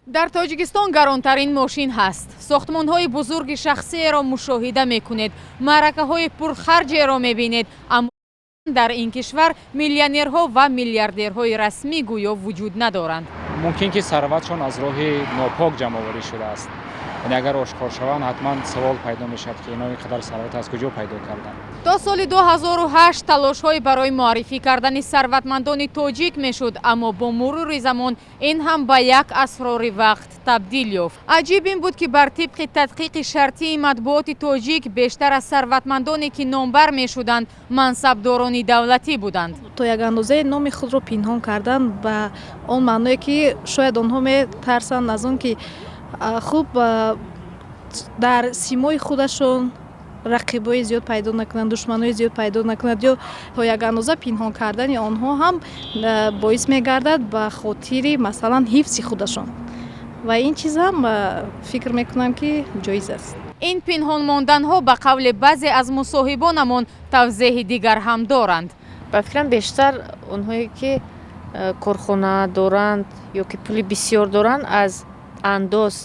Дар Тоҷикистон гаронтарин мошин ҳаст. Сохтмонҳои бузурги шахсиеро мушоҳида мекунед, маъракаҳои пурхарҷеро мебинед, аммо дар ин кишвар миллионерҳо ва миллиардерҳои расмӣ гӯё вуҷуд надоранд. Мумкин ки сарватшон аз роҳи нопок ҷамъоварӣ шудааст. Яъне агар ошкор шаванд, ҳатман савол пайдо мешавад, ки инҳо ин қадар сарват аз куҷо пайдо карданд. То соли 2008 талошҳое барои муаррифӣ кардани сарватмандони тоҷик мешуд, аммо бо мурури замон ин ҳам ба як асрори вақт табдил ёфт. Аҷиб ин буд, ки бар тибқи тадқиқи шартии матбуоти тоҷик бештар аз сарватмандоне, ки номбар мешуданд, мансабдорони давлатӣ буданд. То як андозае номи худро пинҳон кардан ба он маъное, ки шояд онҳо метарсанд аз он, ки хуб дар симои худашон рақибои зиёд пайдо накунанд, душманои зиёд пайдо накунанд, ё то як андоза пинҳон кардани онҳо ҳам боис мегардад ба хотири, масалан, ҳифзи худашон, ва ин чиз ҳам, фикр мекунам, ки ҷоиз аст. Ин пинҳон монданҳо, ба қавли баъзе аз мусоҳибонамон, тавзеҳи дигар ҳам доранд. Ба фикрам, бештар онҳое ки корхона доранд ё ки пули бисёр доранд, аз андоз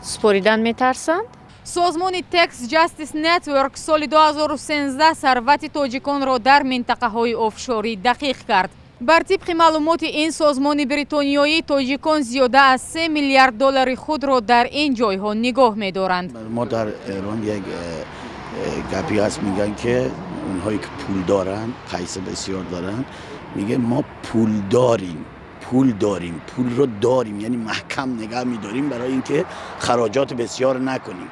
супоридан метарсанд. Созмони Tax Justice Network соли 2013 сарвати тоҷиконро дар минтақаҳои офшорӣ дақиқ кард. Бар тибқи маълумоти ин созмони бритониёӣ, тоҷикон зиёда аз 3 миллиард доллари худро дар ин ҷойҳо нигоҳ медоранд. Мо дар Эрон як гапи ҳаст, мегӯянд, ки онҳое ки пул доранд, пайса бисёр доранд, мегӯянд мо пул дорем, пул дорем, пулро дорем, яъне маҳкам нигоҳ медорем, барои инки хароҷот бисёр накунем.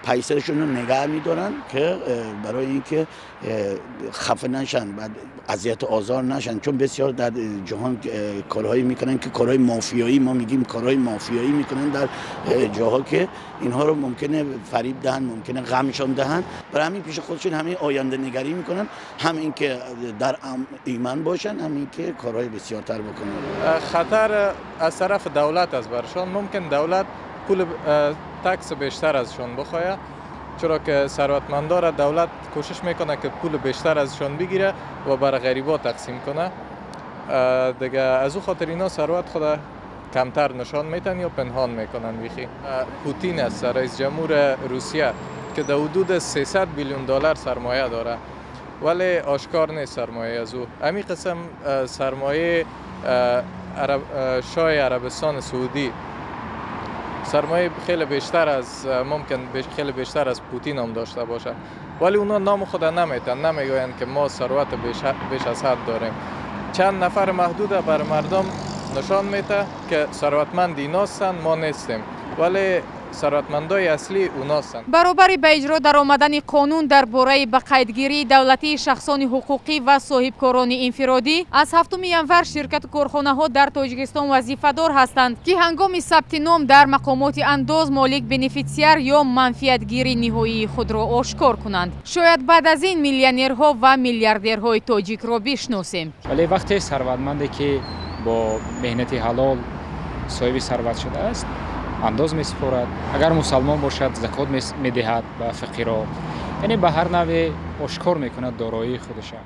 Пайсашон رو نگه میدارن که برای اینکه خفه نشن، بعد اذیت و آزار نشن، چون بسیار در جهان کارهایی میکنن که کارهای مافیایی، ما میگیم کارهای مافیایی میکنن در جاها که اینها رو ممکنه فریب دهن، ممکنه غمشان دهن. برای همین پیش خودشون همین آینده نگری میکنن، هم اینکه در ایمن باشن، هم اینکه کارهای بسیارتر بکنن. خطر از طرف دولت است برشان. ممکن دولت پول tax بیشتر ازشان بخواه، چرا که ثروتمندا را دولت کوشش میکنه که پول بیشتر ازشان بگیره و بر غریبا تقسیم کنه. دیگه از او خاطر اینا ثروت خود کمتر نشان میتن یا پنهان میکنن. بیخی پوتین است، رئیس جمهور روسیه، که در حدود 300 بیلیون دلار سرمایه داره، ولی آشکار نیست سرمایه از او. امی قسم سرمایه عرب، شاه عربستان سعودی سرمایه خیلی بیشتر از، ممکن خیلی بیشتر از پوتین هم داشته باشه، ولی اونا نام خود نمیتن، نمیگویند که ما ثروت بیش از حد داریم. چند نفر محدود بر مردم نشان میده که ثروتمند ایناستن، ما نیستیم، ولی ثروتمندای اصلی اوناستند. Баробари ба иҷро даромадани қонун дар бораи ба қайдгирии давлатии шахсони ҳуқуқӣ ва соҳибкорони инфиродӣ, аз 7 январ ширкату корхонаҳо дар Тоҷикистон вазифадор ҳастанд, ки ҳангоми сабти ном дар мақомоти андоз молик, бенефитсиар ё манфиатгири ниҳоии худро ошкор кунанд. Шояд баъд аз ин миллионерҳо ва миллиардерҳои тоҷикро бишносем. Вале вақте сарватманде, ки бо меҳнати ҳалол соҳиби сарват шудааст, андоз месупорад, агар мусалмон бошад, закот медиҳад ба фақиро, яъне ба ҳар навъе ошкор мекунад дороии худаша.